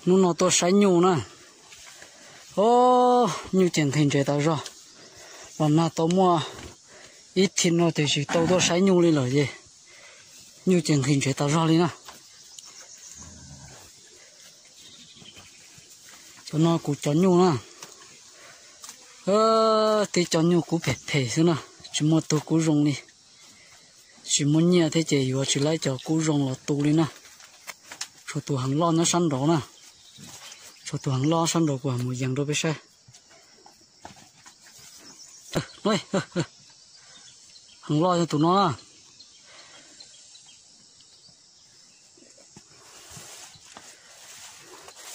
Hnub no tuaj saib nyuj na. Os, nyuj ces nqhis ntsev tas zog. Los nag tau muaj ib thim no ces tsis tau tuaj saib nyuj li lawm es nyuj ces nqhis ntsev tas zog li na. Cov no kuv cov nyuj na. Tib cov nyuj kub phem phem xwb na, tsis muaj tug kub zoo li. Tsis muaj nyiaj thiab ces yuav tsis laib cov kub zoo los tu li na. Tshuav tus heev loj nyob sab nraud na. Tshuav tus heev loj sab nraud kuv mus yees rau peb saib. Heev loj yog tus no na.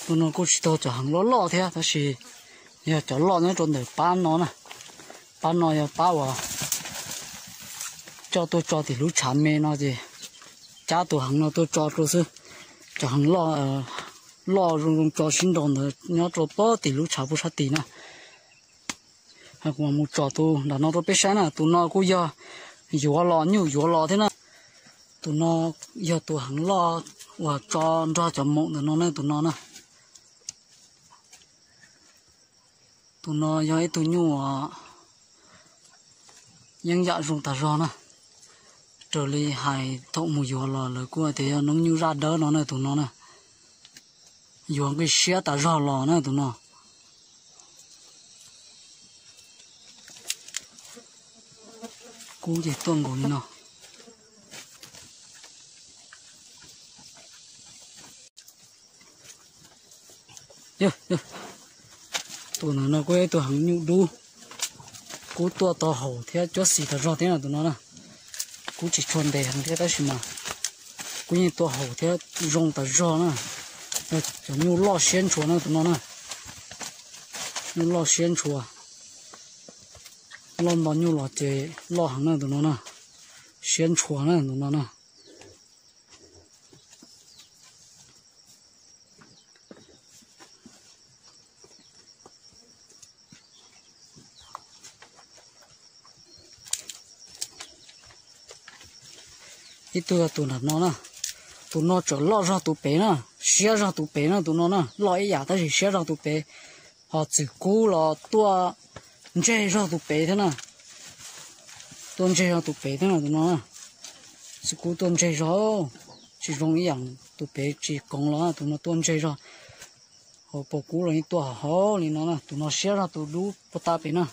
Tus no kuj tsis tau cov heev loj loj thiab tab sis yog cov loj nyob rau ntawm pab no na. Pab no yog pab uas coj tuaj tso tim lub tshav me no ces cab tus heev no tuaj tso rau xwb. Cov heev loj, loj zoo zoo tso sib nraus ntawd nyob rau pab tim lub tshav puag sab tid na. Kuv mus tsom tus nram no rau peb saib na, tus no kuj yog yuav los, nyuj yuav los thiab na. Tus no yog tus heev loj uas tso nrog cov maum ntawm no na, tus no na. Tus no yog ib tug nyuj uas yeej yam zoo tas zog na. Raws li hais thaum mus yuav los lawv kuj tias yog noob nyuj zaj dawb no na, tus no na. Yuav nqi siab tas zog los na tus no. Kub ces tuaj nkaus li no. Tus ntawm no kuj yog ib tug heev nyuj dub, kub tuaj tau haum thiab cuab xis tas zog thiab na tus no na. Kub tsis tshua ntev heev thiab tab sis mas kub yeej tuaj haum thiab zoo tas zog na. Cov nyuj loj siab ntshua na tus no na. Nyuj loj siab ntshua. Loj nto nyuj los ces loj heev na tus no na. Siab ntshua na tus no na. Ib tug yog tus nram no na. Tus no tseem loj zog tus pem na, siab zog tus pem na tus no na, loj ib yam tab sis siab zog tus pem. Ho txwm kub los tuaj ntseg zog tus pem thiab na. Tuaj ntseg zog tus pem thiab na tus no na. Txwm kub tuaj ntseg zog, tsis zoo ib yam, tus pem tsis koov los tus no tuaj ntseg zog. Hauv paus kub los yeej tuaj hauv li no na, tus no siab zog tus dub puag ta pem na.